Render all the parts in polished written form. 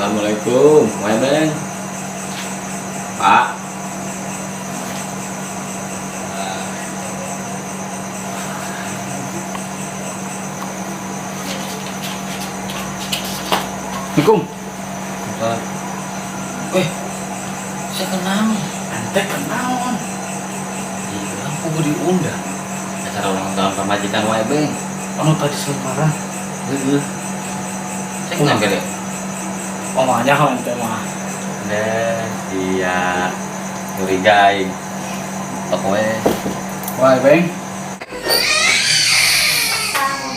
Assalamualaikum, Wa Ebeng. Pak. Assalamualaikum. Eh, saya kenal. Ente kenaon? Iya, aku gue diundang. Acara ulang tahun pamajikan Wa Ebeng. Anu tadi selebaran. Heeh. Saya kenal kali. Omahnya ente mah. Nah, iya. Curiga aing. Tok we. Wah, Beng.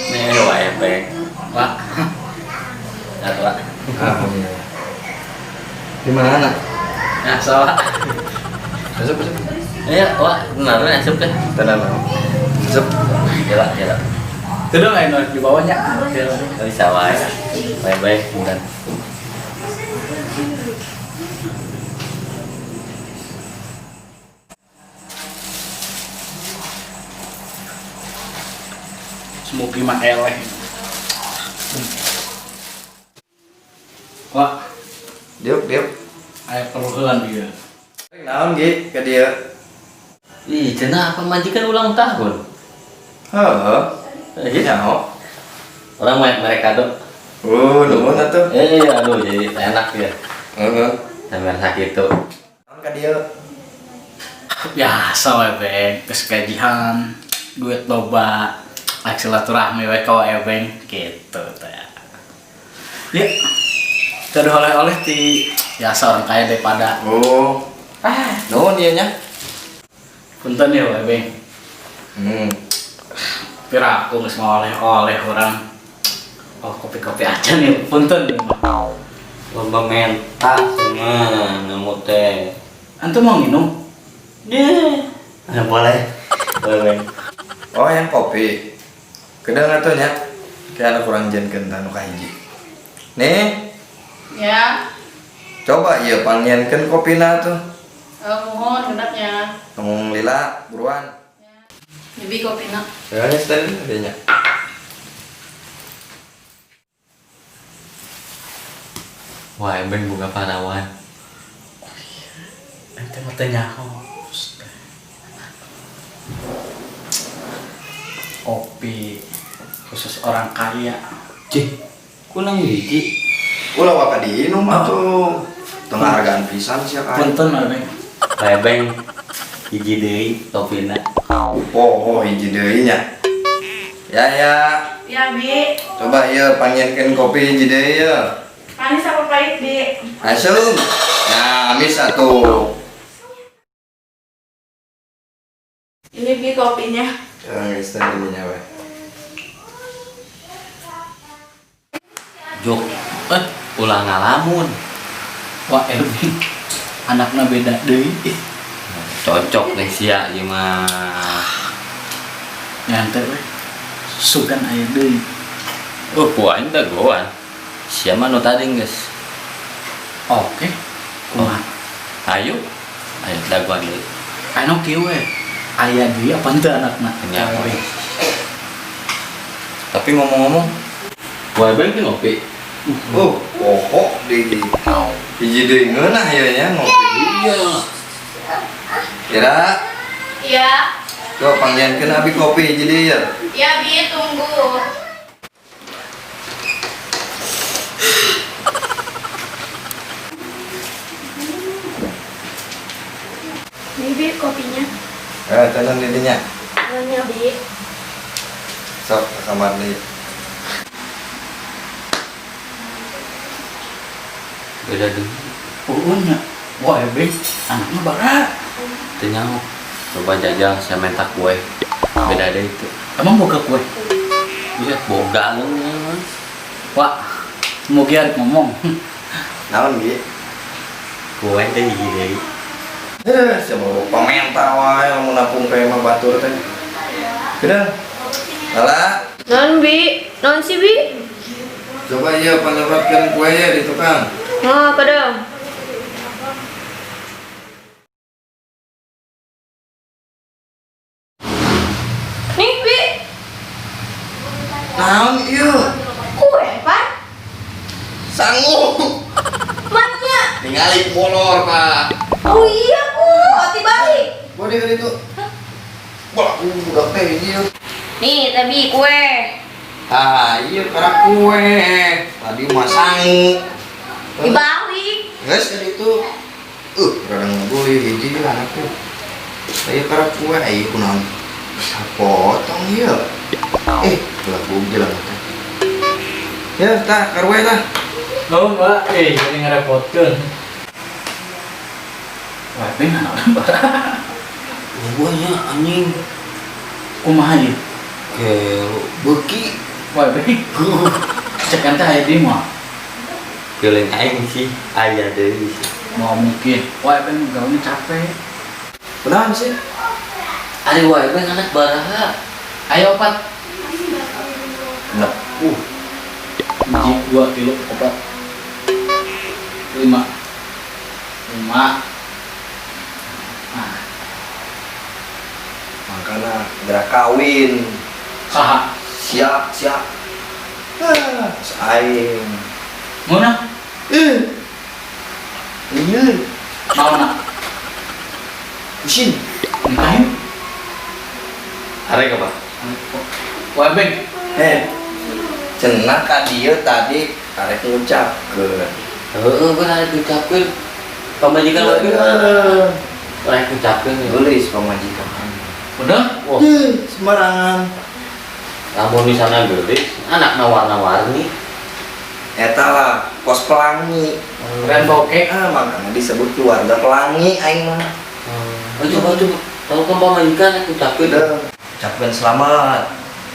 Nih, Wa Ebeng. Wah, Nah, Pak. Alhamdulillah. Di mana? Nah, salah. Asup, asup. Iya, Wak, benar asup teh. Tenang, tenang. Asup. Gila, gila. itu dong ayo di bawahnya. Bisa wae. Bye bye, bentar. Smoky mah eleh. Wah, Diuk, diuk. aya perluan dia. Naon Gi ka dieu? Ih, cenah apa majikan ulang tahun? Heeh. Iya. Nyaho. Orang mau mereka kado. Oh, nuhun atuh. Eh, aduh jadi enak ya. Heeh. Sampai sakit tuh. Naon ka dieu? Biasa we, Beng. Geus gajian, duit loba, rek silaturahmi we ka Wa Ebeng gitu teh. Ya. Teu oleh-oleh ti biasa orang kaya daripada Oh. Ah, nuhun ieu nya. Punten ya, Wa Ebeng. Pira aku geus mau oleh-oleh orang. Oh, kopi-kopi aja nih, punten. Lomba menta semua nemu teh. Antum mau minum? Iya. Nah, boleh. Boleh. Oh, yang kopi. Kedeung atuh nya. Kayak anu kurang jenkeun tah nu kahiji. Nih, Ya, coba ieu pangnyenkeun kopina tuh. Mohon gendapnya. Tong lila, buruan. Jadi kopina. Ya, stand dinya. Wah, Ebeng buka parawan. Ente mah teu nyaho. Kopi khusus orang kaya. Cih, kurang hiji. Ulah waka diinum atuh. Tengah hargaan pisan sia ka. Punten Wa Ebeng. Wah, Ebeng hiji deui kopina. Oh, oh hiji deui nya. Ya ya, Ya, Bi. coba ieu pangnyenkeun kopi hiji deui ye. Manis apa pahit, Bi? Asum. Nah, amis atuh. Ini Bi kopinya. Eh, geus teh dinya we. Jok, eh, ulah ngalamun. Wah, Ebeng. Anakna beda deui. Cocok deh sia ieu mah. Nyantai we. Sugan aya deui. Oh, kuain dah goan. Sia mah nu tadi geus. Oke. Kumaha? Ayo. Ayo dagoan deui. Anu kieu we. Aya deui apa henteu anakna? Nya. Ebeng. Tapi ngomong-ngomong, Wah, Ebeng teh ngopi. oh, pokok di hiji deui ngeunah ieu nya ngopi. Iya. Kira, Iya. coba pangnyenkeun abi kopi hiji deui ye. Ya, Bi, tunggu. Ini Bi kopinya. Eh, tenan di dinya. Namanya Bi. Sok ke kamar deui. Beda deui. Oh, nya. Wah, Ebeng, anakna bara. Teu nyaho. Coba jajal saya minta kue. Beda deui itu. Emang boga kue? Iya, boga lu. Wah, mugi arek ngomong. Naon Gi? Kue teh hiji deui. Eh, siapa pamenta wae lamun napung kayak mah batur teh. Kedeung. Lala, Non Bi, non si Bi. coba ieu panyebatkeun kue ye di tukang. Oh, kadang. Nih Bi, Naon ieu? kue pak. Sangu. Tingali molor, Pak. Oh iya, Bu. Dibalik. Boleh kan itu? Wah, budak teh ieu. Nih, tadi kue. Ah, iya karena kue. Tadi mah sangu. Dibalik. Geus kan itu. Rada ngabuli hiji anakku. Saya karena kue aya kunaon? Bisa potong ieu. Eh, lagu jelema teh. Ya, tah karwe tah. Nuhun, Pak. Eh, jadi ngerepotkeun. Wah, ini anak bara. Buahnya anjing. Kumaha ieu? Gelo beuki. Wah, Beng. Cek ente aya di mah. Geleng aing sih aya deui sih. Mau mungkin. Wah, Beng gawe capek. Kunaon sih? Ari wae Beng anak baraha. Ayo opat. Nah, Hiji, dua, tilu, opat. Lima. Lima. Nah, makanya gerak kawin. Saha? Siap, siap. Ah, aing. Mana? Eh. Iya. Naonna? Pusing. Nikah yuk. Arek apa? Wah, Beng. Eh. Cenah ka dieu tadi arek ngucapkeun. Heeh, bener arek ngucapkeun. Pamajikan wae Beng. Arek ngucapkeun ya. Geulis pamajikan. Udah? Wah, Eh, sembarangan. lamun misalnya geulis, anak warna-warni. Eta lah, kos pelangi. Rainbow cake. Ah, makanya disebut keluarga pelangi aing mah. Oh, coba coba. Tahu kan pamajikan arek ngucapkeun. Udah, ucapkeun selamat.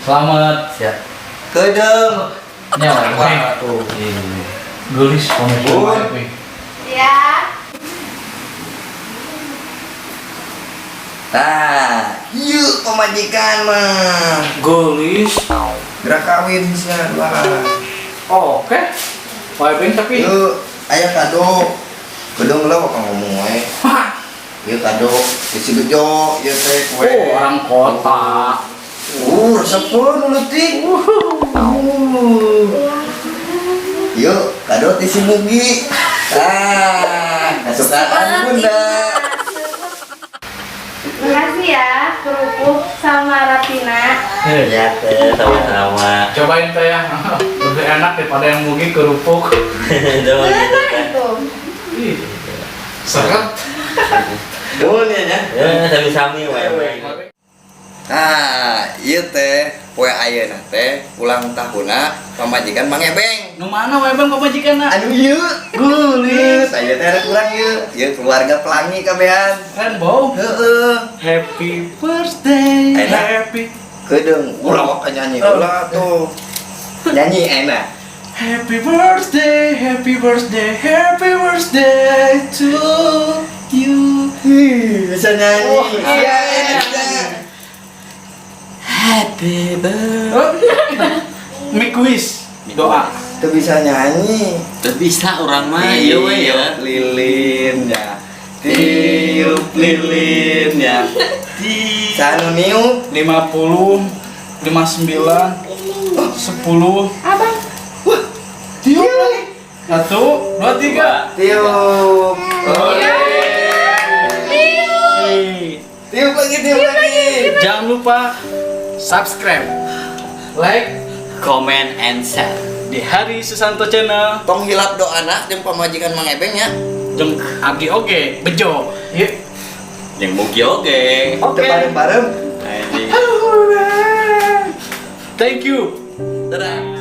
Selamat. Siap. Kedeung. Nya, Wah, Beng. Wah, tuh. Geulis pamajikan Bun. wae, Beng. Ya. Nah, ieu pamajikan mah. Geulis. Gerak kawin sia dua. Oke. Wah, Beng tapi Ieu aya kado. Kedeung lah bakal ngomong wae. Wah, Ieu kado isi bejo, ieu teh kue. oh, orang kota. Resepeun leutik. Yuk, kado ti si Mugi. Ah, kesukaan Bunda. Makasih ya, kerupuk sama Rapina. Eh, Ya teh, sama-sama. cobain teh ya. Lebih enak daripada yang Mugi kerupuk. Coba gitu Enak teh. itu. Ih, seret. Nuhun ya nya. Ya, sami-sami wae Beng. Nah, ieu teh poe ayeuna teh ulang tahunna pamajikan Mang Ebeng. Nu mana wae Bang pamajikanna? Anu ieu, Geulis. saya teh ada kurang ieu. Ieu keluarga pelangi kabehan. Rainbow. Heeh. Happy birthday. Enak. Happy. Kedeung ulah waka nyanyi ulah tuh. Nyanyi enak. Happy birthday, happy birthday, happy birthday to you. Ih, bisa nyanyi. Wah, Iya, iya. bisa. Happy birthday. Make wish. Doa. Tuh bisa nyanyi. Teu bisa urang mah ieu we ya. Tiup lilinnya. Tiup lilinnya. Sanu niup. 50, 59, 10. Abang. Wah, Tiup lagi. Satu, dua, tiga. tiup. Oh. Hey. Tiup lagi, tiup lagi. Jangan lupa subscribe, like Comment and share. di Hari Susanto Channel. Tong hilap doana jeung pamajikan Mang Ebeng ya. Jeung abdi oge, bejo. Yuk. Yang mugi oge. Oke. Teu bareng-bareng. Anjing. Thank you. Dadah.